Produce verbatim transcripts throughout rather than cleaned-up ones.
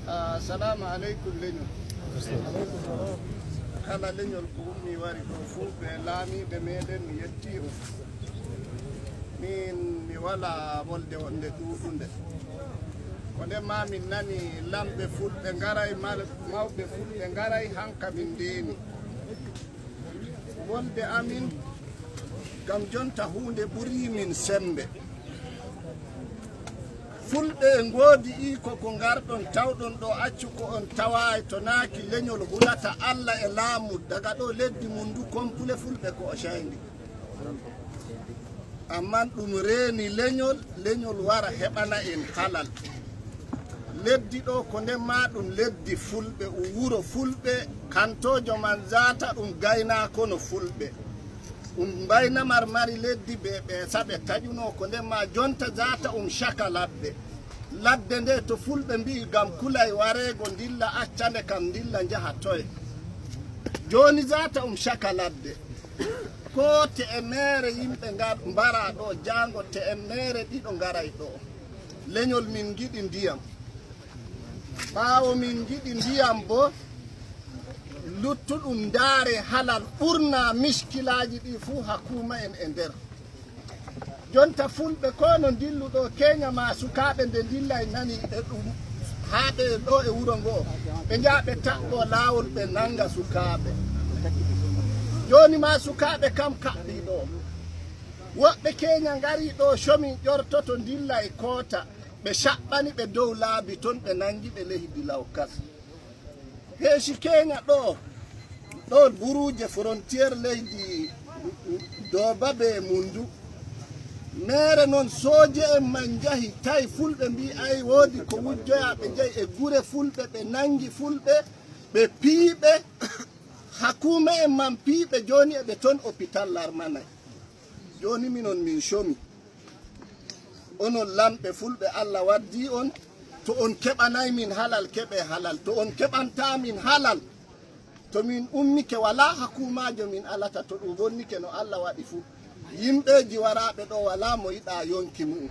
Assalamu aleykum, leñol. Kala leñol ko ummi wari ɗo fuu, ɓe laamiiɓe meɗen, mi yetti on. Min mi wala wolde wonde ɗuuɗunde. Ko nde ma min nani lamɓe fulɓe ngaray, mal-, mawɓe fulɓe ngaray, hanka min ndeeni. Wolde amin ngam jonta huunde ɓurii min semmbe. Fulɓe e ngoodi iko ko ngarɗon tawɗon ɗo, accu ko on tawaay to naaki leñol hulata Alla e laamu daga ɗo leddi mum ndu kompule fulɓe ko o cayndi. Amman ɗum reeni leñol, leñol wara heɓana en halal. Leddi ɗo ko nden ma ɗum leddi fulɓe, um wuro fulɓe, kantoojo man zaata ɗum gaynaakono fulɓe. Um mbaynamar mari leddi be ɓe saɓe taƴuno ko nden ma jonta zaata um caka ladde. Ladde nde to fulɓe mbi'i ngam kulay wareego ndilla acca nde kam ndilla njaha toye. Jooni zaata um caka ladde. Ko te'emeere yimɓe ngar-, mbara ɗo, jaango te'emeere ɗiɗo ngaray ɗo. Leñol min ngiɗi ndiyam. Ɓaawo min ngiɗi ndiyam bo, luttuɗum ndaare halal ɓurna miskilaaji ɗi fuu hakuma en e nder. Jonta fulɓe ko no ndillu ɗo keenya ma sukaaɓe nde ndillay nani e ɗum haa ɓe ɗo e wuro ngo. Ɓe njaha ɓe taɓɓo laawol ɓe nanga sukaaɓe. Jooni ma sukaaɓe kam kaɓɓi ɗo. Woɓɓe keenya ngari ɗo comi ƴortoto ndilla e koota. Ɓe caɓɓani ɓe dow laabi ton ɓe nangi ɓe leydi Lawkas. Heesi keenya ɗo, ɗo buruuje frontière leydi Dooba be Mundu. Meere non sooje en man njahi tawi fulɓe mbi ay woodi ko wujjoya ɓe njahi e gure fulɓe ɓe nangi fulɓe ɓe piiɓe. Hakuma en man piiɓe jooni eɓe ton hôpital larmanay. Jooni minon min comi. Onon lamɓe fulɓe Allah waddi on, to on keɓanay min halal, keɓe halal. To on keɓanta min halal, to min ummike walaa hakumaajo min alata, to ɗum bonnike no Allah waɗi fuu. Yimɓeeji waraaɓe ɗo walaa mo yiɗaa yonki mu'um.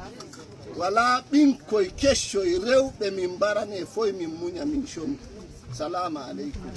Walaa ɓinkoy keccoy rewɓe min mbarane foy min muña min comi. Salaamu aleykum.